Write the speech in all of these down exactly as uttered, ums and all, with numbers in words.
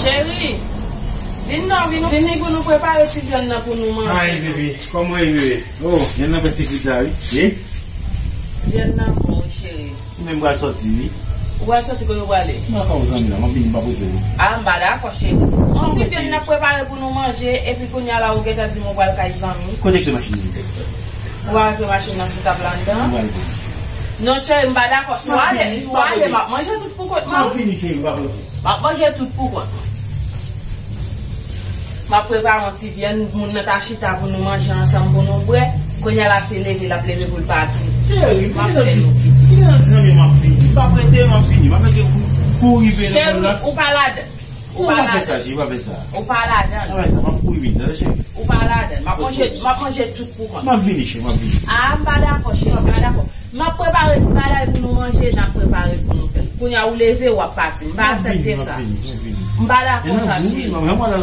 Cheri, vin non, vin, vin pou nou prepare ti vyann nan pou nou manje. Ay, bebe, kòman w ye, bebe? Oh, vyann nan prèske kwit la, wi. Ye? Vyann nan bon, wi, cheri. Ou menm pral sòti, wi. Ou pral sòti kote w prale? Mwen ka w zanmi la, m ap vini, m p ap rete, wi. A, m pa dakò, cheri. Yon ti vyann n ap prepare pou nou manje, epi kounye a la, ou gentan di m ou pral kay zanmi. Kote kle machin nan? Ou pral kle machin nan sou tab la anndan? Mwen pral vini. Non, cheri, m pa dakò. Si w ale, si w ale, m ap manje tout pou kont mwen. M ap vini, cheri, m p ap rete. M ap manje tout pou kont mwen. M ap prepare yon ti vyann, moun nan ta chita pou nou manje ansanm, pou nou bwè. Kounye a la, se leve, l ap leve pou l pati. Cheri, m ap fè nou. Kite nan zanmi, m ap vini. M p ap rete, m ap vini. M ap mete pou, pou rive nan. Cheri, ou pa ladan. Ou pa ladan. Non, m ap fè sa, cheri, m ap fè sa. Ou pa ladan. M ap fè sa, m ap kouri vin, tande, cheri. Ou pa ladan. M ap manje, m ap manje tout pou kont. M ap vini, cheri, m ap vini. A, m pa dakò, cheri, m pa dakò. M ap prepare ti bagay pou nou manje, n ap prepare l pou nou fè l. Kounye a ou leve, w ap pati. M pa aksepte sa. M ap vini, m ap vini, m ap vini. M pa dakò sa, cheri. L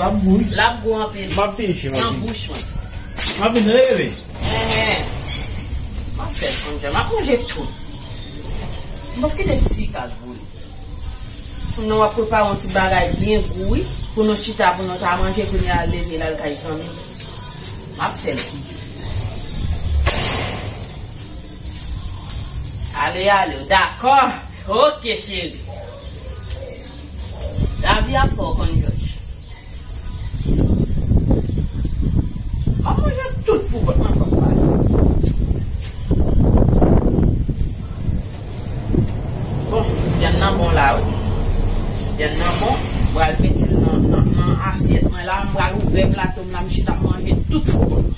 ap gou, l ap gou anpil. M ap vini, cheri, m ap vini. Nan bouch mwen. M ap vini, rele. Enhen. M ap fè l konn jan. M ap manje tout. M p ap kite ti kal pou li. Pou nou w ap prepare yon ti bagay byen gou, wi. Pou nou chita, pou nou ta manje, kounye a leve l al kay zanmi. M ap fè l kite. Ale, ale, dakò. Ok, cheri. Lavi ap fè w konn jòj. M ap manje tout pou kont mwen, papa. Bon, vyann nan bon la, wi. Vyann nan bon. M pral mete l nan, nan, nan asyèt mwen la. M pral ouvè plato m la, m chita manje tout pou kont mwen.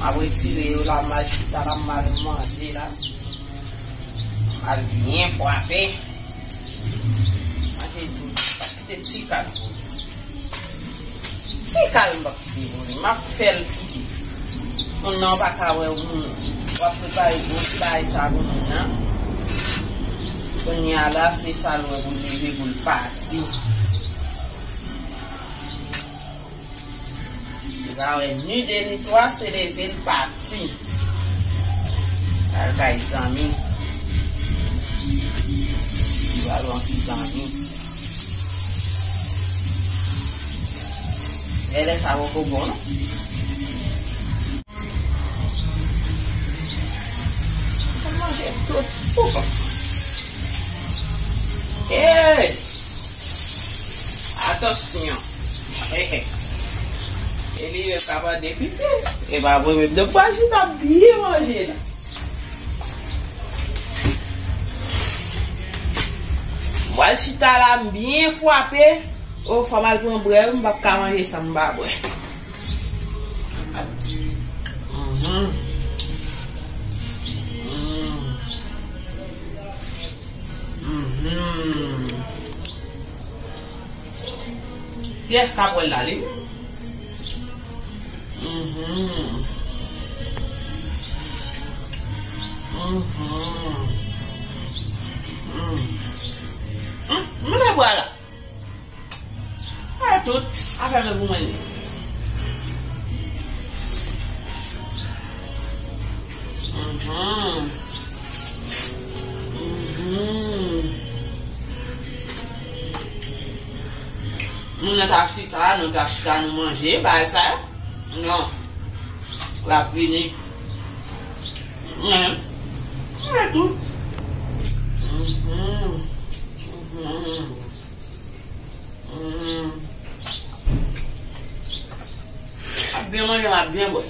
M ap retire yo la, m al chita la, m al manje la. M al byen frape. Manje tou, pa kite ti kal pou li. Ti kal m p ap kite pou li. M ap fè l kite. Moun nan pa ka wè moun. W ap prepare gwo ti bagay sa pou moun nan. Kounye a la, se sa l wè pou l leve, pou l pati. Li pa wè ni de ni twa, se leve l pati. Al kay zanmi. Li pral wè yon ti zanmi. Lè, lè sa poko bon, non? Mwen manje tout pou kont. Hey! Atansyon! Hey, hey. Eli menm ka mande piti. E pa mwen menm. Donk, mwen chita byen manje la. Mwen chita la, m byen frape. Oh, fò m al pran bwè, m p ap ka manje san m pa bwè. Mhm. Mhm. Mhm. Kiyès k ap wè l la, li? Mhm. Mhm. Mhm. Hmm, mete bwa la. Sa tout. Afè mwen pou mwen li. Mhm. Mhm. Moun nan ta chita, nou ta chita, nou manje, bagay sa yo. Non. L ap vini. Mwen. Mwen tou. Mhm. Mhm. Mm. M ap byen manje, m ap byen bwè.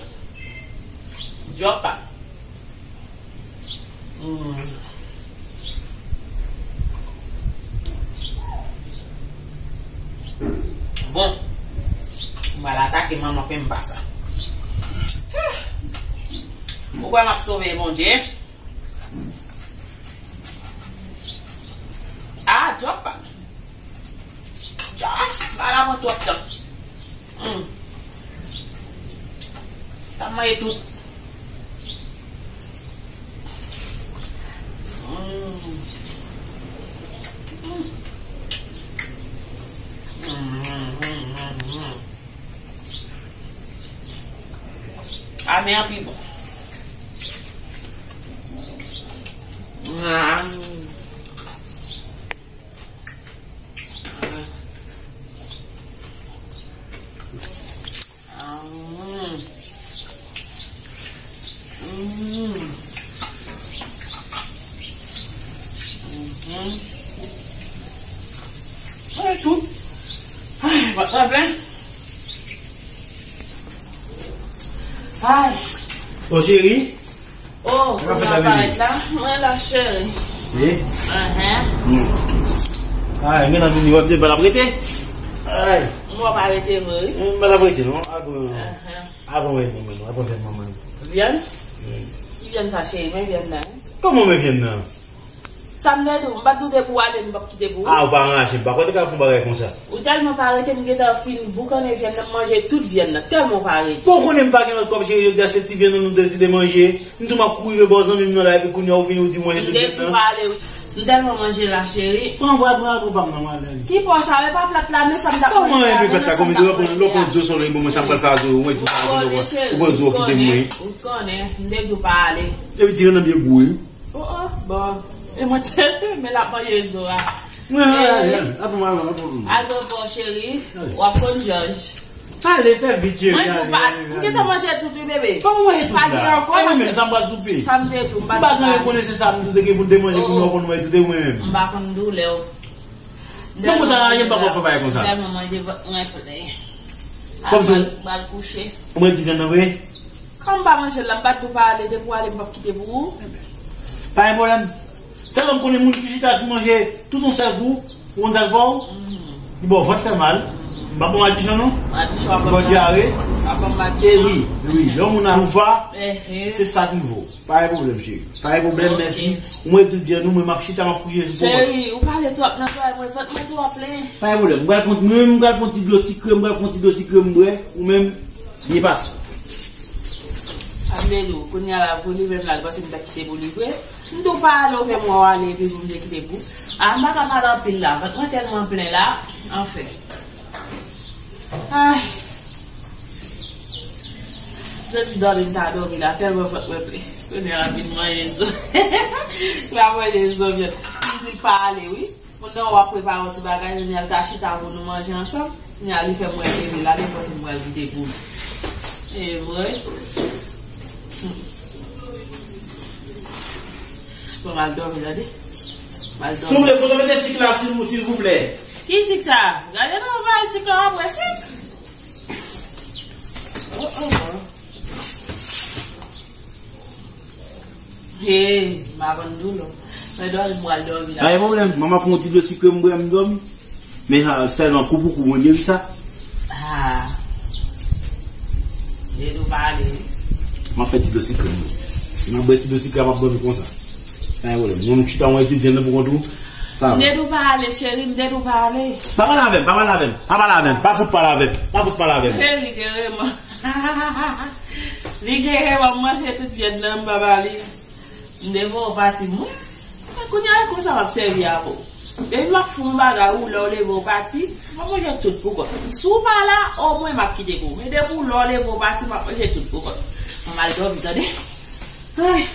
Djòb pa. Mm. Bon. M pral atake manman pen m pa sa. Ou kwè m ap sove, Bondye? Ah, djòb pa. Dja, pa la pran twòp tan. Hmm. Sa mwen ye tou. Hmm. Hmm, hmm, hmm, hmm, hmm. A Men an pi bon. Ah. Ah. Mm. Mm. Mhm. Ay, tout. Ay, pa t plen. Ay. O cheri. Oh, ou la parèt la? Mwen la, cheri. Si? Ahan. Hmm. Ah, m gentan vini, w ap di m pa t ap rete? Ay. Mwen pa rete vre, wi. M pa t ap rete, non. Apre, ahan, apre mwen, mwen, apre fè manman. Vyann? Hmm. Ki vyann sa, cheri? Men vyann nan. Kòman men vyann nan? Sa m te di w, m pa t di w depi w ale, m p ap kite pou ou. Ah, ou pa anraje, m pa kwè te ka fè yon bagay konsa. Ou tèlman pa rete, m gentan fin boukannen vyann nan, m manje tout vyann nan, tèlman w pa rete. Bon, ou konnen m pa gen lòt kòb, cheri, jodi a se ti vyann nan nou deside manje. M tou m ap kouri rive bò zanmi m nan la, epi kounye a ou vini ou di w manje tout vyann nan. M te di w pa ale, wi. M tèlman manje la, cheri. Pran bwa, pran, pran pa m nan, mwen ale. Ki bò sa, e pa plat la, men sa m t ap manje la, men sa m t ap manje. Lè w pran, lè w pran zo sòlèy, bon, mwen sa m pral fè a zo, ou wè, tou sa, ou pran zo kite m, wi. Ou konnen, ou konnen, m te di w pa ale. Epi ti vyann nan byen gou, wi. Oh, oh, bon. E mwen te, men l ap manje zo a. Mwen, eh, al pou mwen, al pou mwen. Al pou mwen, cheri. W ap konn jòj. Ale, fè vit, cheri. Mwen di w pa, m gentan manje tout, wi, bebe. Kòman manje tout la? Pa gen ankò. E mwen menm, sa m pral soupe? Sa m te di w, m pa t pale. M pa gen konnen se sa m te gen pou m te manje, pou nou konn manje tout, e mwen menm. M pa konn doulè w. Non, mwen ta raje, m pa konn fè bagay konsa. Tèlman manje vant mwen plen. Kòmsi m pral kouche. Ou manje vyann nan vre? Kòm m pa manje l la, m pa t di w pa ale, depi w ale, m p ap kite pou ou. Pa gen pwoblèm. Sèlman m konnen moun ki chita ki manje tout yon sèl kou, yon sèl fwa, li ba w vant fè mal. M pa bon madichon non. Madichon ap ban m dyare. Ap ban m madichon. E wi, e wi. Lè yon moun a toufa, se sa ki vo. Pa gen pwoblèm, cheri. Pa gen pwoblèm, mèsi. Ou mwen tout byen, nou, mwen, m ap chita, m ap kouche sou kòmòd. Cheri, ou pale twòp nan zòrèy mwen, vant mwen twò plen. Pa gen pwoblèm. M pral pran, mwen menm, m pral pran ti dlo sikre, m pral pran ti dlo sikre, m bwè. Ou menm, byen pase. Ap de nou, kounye a la, pou li menm la, li panse m ta kite pou li vre. M tou pa ale, ou fè m wè w ale, epi pou m te kite pou. A, m pa ka pale anpil la, vant mwen tèlman plen la, anfen. Ay. Jodi dòmi m ta dòmi la, tèlman vant mwen plen. Kounye a l ap vin manje zo. L ap manje zo vyann. M di l pa ale, wi. Moun nan w ap prepare yon ti bagay, kounye a l ta chita pou nou manje ansanm. Kounye a li fè m wè tele la, li panse m pral kite pou li. E vre. Hmm. Bon, m al dòmi, tande. M al dòmi. Souple, foto mete sik la, silvouplè. Ki sik sa? Gade nan bay sik la, w ap wè sik. Oh, oh, oh. Hey, m pa konn dou non. Mwen dòmi, m pral dòmi la. Pa gen pwoblèm. Manman pran yon ti dlo sikre m bwè, m dòmi. Men, ah, sèlman kou pou kou, mwen geri sa. Ah. Depi w pa ale. M ap fè ti dlo sikre m. M ap bwè ti dlo sikre, m ap dòmi konsa. Pa gen pwoblèm. Mwen, m chita, mwen epi vyann nan pou kont ou. Sa va. M te di w pa ale, cheri, m te di w pa ale. Pa pale avè m, pa pale avè m, pa pale avè m, pa fout pale avè m, pa fout pale avè m. Cheri, gere m. Li gere m, m ap manje tout vyann nan, m pa ba li. M te voye w pati, mwen. Kounye a, e konsa m ap sèvi avè w. Depi m ap fè yon bagay, ou lè w leve w pati, m ap manje tout pou kont. Si w pa la, omwen m ap kite pou ou. Men depi w lè w leve w pati, m ap manje tout pou kont. Mwen m al dòmi, tande. Ay,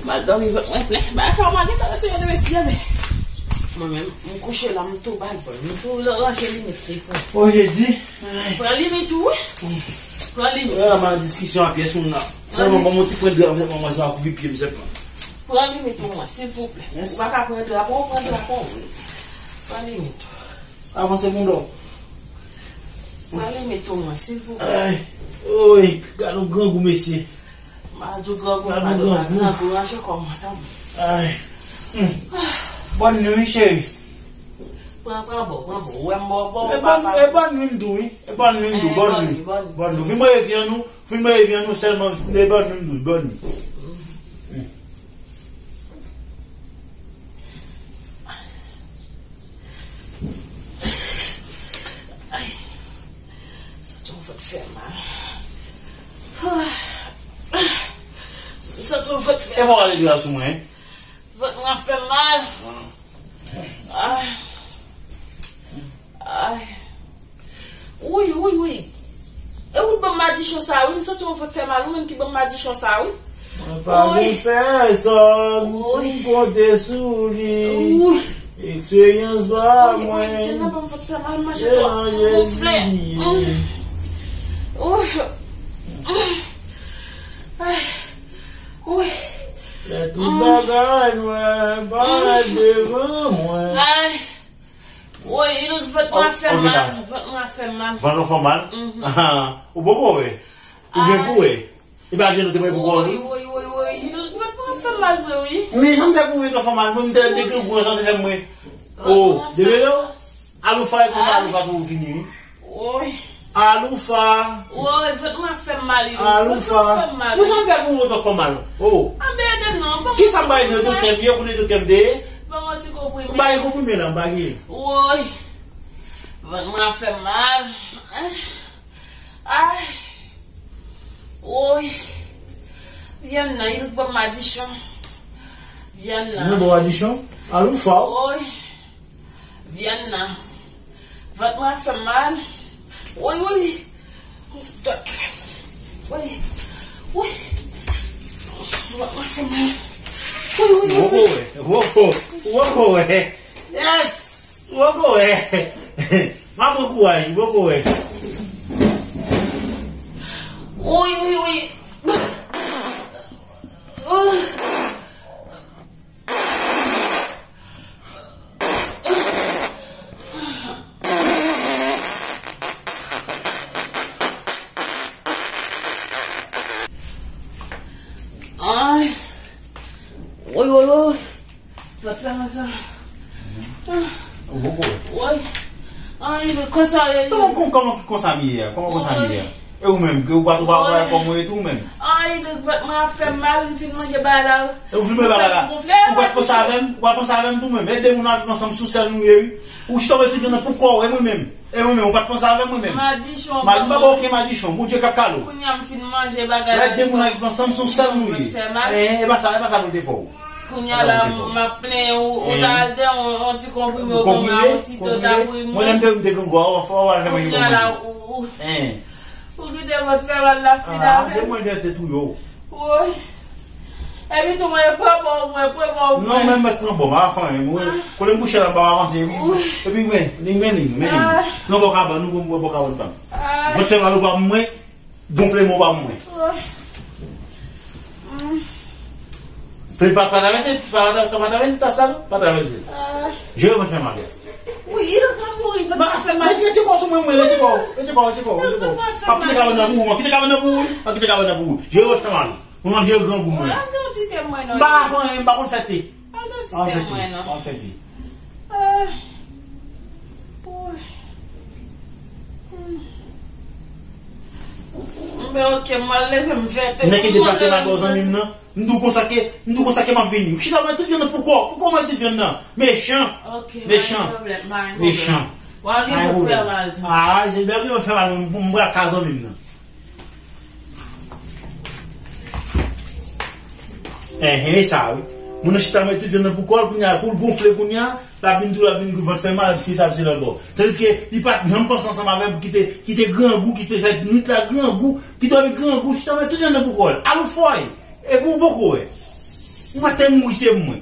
m al dòmi, vant mwen plen. Bagay sa yo pa gentan retire nan mesye, men. Mwen menm, m kouche la, m tou ba l bòn. M tou ranje limit li pou. O Jezi. Ay. Pran limit ou, wi. Pran limit. Ah, m al diskisyon a pyès moun nan. Sèlman ban m yon ti pwen dra, sèlman mwen sa kouvri pye m sèlman. Pran limit ou mwen, silvouplè. Mèsi. Ou pa ka pran dra pa w, pran dra pa w. Pran limit ou. Avanse pou m dòmi. Pran limit ou mwen, silvouplè. Ay, oy, gade yon grangou, mesye. M a di w grangou, m a di w grangou, grangou, ranse kò w, tanpri. Ay. Hmm. Bòn nwi, cheri. Pran, pran bò, pran bò. Ou wè m bò, bò, ou pa, pa. E bòn nwi m di w, wi. E bòn nwi m di w, bòn nwi. Bòn nwi, bòn nwi. Bòn nwi. Vin mwen vyann ou, vin mwen vyann ou sèlman, e bòn nwi m di w, bòn nwi. Hmm. Ay. Santi yon vant fè mal. Santi yon vant fè mal. E mwen ale gras sou mwen, hein? Vant mwen ap fè mal. Ay. Ay. Wi, wi, wi. E ou t ban m madichon sa, wi. M santi yon vant fè mal, ou menm ki ban m madichon sa, wi. Mwen pa gen pèsòn pou m konte sou li. Wi. Eksperyans pa mwen. Wi, wi, wi, ban m vant fè mal, manje twòp. M gonfle. Wi. Ay. Wi. Lè tout bagay nwè, parèt devan mwen. Ay. Woy, vant mwen ap fè mal. Vant mwen ap fè mal. Vant ou fè mal? Ou poko wè? Ou gen pou wè? E pa vye nou te mwen poko wè? Woy, woy, woy, woy. Vant mwen ap fè mal vre, wi. Men jan m fè pou wè vant fè mal, mwen m te te gen gwo jan te fè mwen. Oh, de velo? Aloufa, e konsa Aloufa tou fini, wi. Woy. Aloufa. Woy, vant mwen ap fè m mal, wi. Aloufa. Vant mwen ap fè m mal. Mwen sa m fè pou ou, vant fè mal. Oh. Anben ede m non. Kisa m bay nan doktè m ye, ou konnen doktè m te ye? Ban mwen ti konprime. M bay konprime la, m pa gen. Woy. Vant mwen ap fè m mal. Ay. Woy. Vyann nan, il ban m madichon. Vyann nan. Mwen bon madichon. Aloufa. Woy. Vyann nan. Vant mwen ap fè m mal. Woy, woy. Woy. Woy. Vant mwen ap fè m mal. Woy, woy, woy. Woko wè. Woko. Woko wè. Yes. Woko wè. M ap pran kouraj. Woko wè. Woy, woy, woy. Ay. Woy, woy, woy. Vant fè mal sa. Ou poko wè? Woy. Ay, men konsa ye. Kòman, kòman, kòman konsa m ye a? Kòman konsa m ye a? E ou menm, ke ou pa, ou pa wè kòman ou ye tou ou menm? Ay, men vant mwen ap fè m mal, m fin manje bagay la. E ou fin manje bagay la? Ou pa t panse avè m? Ou pa t panse avè m tou menm? E de moun ap viv ansanm sou sèl nou ye, wi. Ou chita w tout jounen pou kò w, e mwen menm? E mwen menm, ou pa t panse avè mwen menm? Madichon. Madi, m pa ba okenn madichon, Bondye k ap kale w. Kounye a m fin manje bagay la. Lè de moun ap viv ansanm, se yon sèl nou ye. Fè mal. E, e pa sa, e pa sa pou l te fè w. Kounye a la, m ap plenyen ou, ou ta al de yon, yon ti konprime, ou konprime, yon ti dòt pou mwen. Mwen, lè m te, m te gen gwa, ou fò, ou al fè mwen konprime. Kounye a la, ou, ou, ou kite vant fè mal la, fini avè m. Se mwen ki te touye w. Woy. Epi tou, mwen pran bò, mwen pran bò, mwen. Non, men mèt pran bò, m pa fè anyen, mwen. Kote m kouche la, m pa avanse, epi, epi, men, li, men, li, men, li. Non, bò kabann, nou, mwen, bò kabann pa m. Vant fè mal ou pa mwen. Gonfle men w pa mwen. Pe pa, pa travèse, pa, pa, pa travèse tas la, non? Pa travèse. Jere vant fè mal. Wi, il ap mouri, vant fè mal. Retire ti kò sou mwen, mwen, retire kò, retire kò, retire kò, retire kò. Pa kite kabann nan pou ou, pa kite kabann nan pou ou, pa kite kabann nan pou ou. Jere vant fè mal. Mwen, m ap jere grangou mwen. M pa ka fè anyen, m pa konn fè te. Al nan ti tè mwen non. Al fè te. Ah. Woy. Hmm. Men ok, m al leve m fè te. Nèg ki deplase nan bò zanmi m nan. M di w konsa ke, m di w konsa ke m ap vini. Ou chita mwen tout vyann nan pou kò, pou kò mwen tout vyann nan. Mechan. Ok, mechan. Pa gen pwoblèm, pa gen pwoblèm. Mechan. W ap gen pou fè mal tou. Ah, se bèl vin fè mal, m, m pral ka zanmi m nan. Enhen, e sa wi. Moun nan chita mete tout vyann nan pou kò l, kounye a, kou l gonfle kounye a, l ap vin tou, l ap vin vant fè mal, ap se sa, ap se lòt bò. Tandiske li pa t janm panse ansanm avè m, ki te, ki te grangou, ki te fè nwit la grangou, ki dòmi grangou, chita mete tout vyann nan pou kò l. Aloufa, e pou ou poko wè. Ou pa te mouri, se mwen.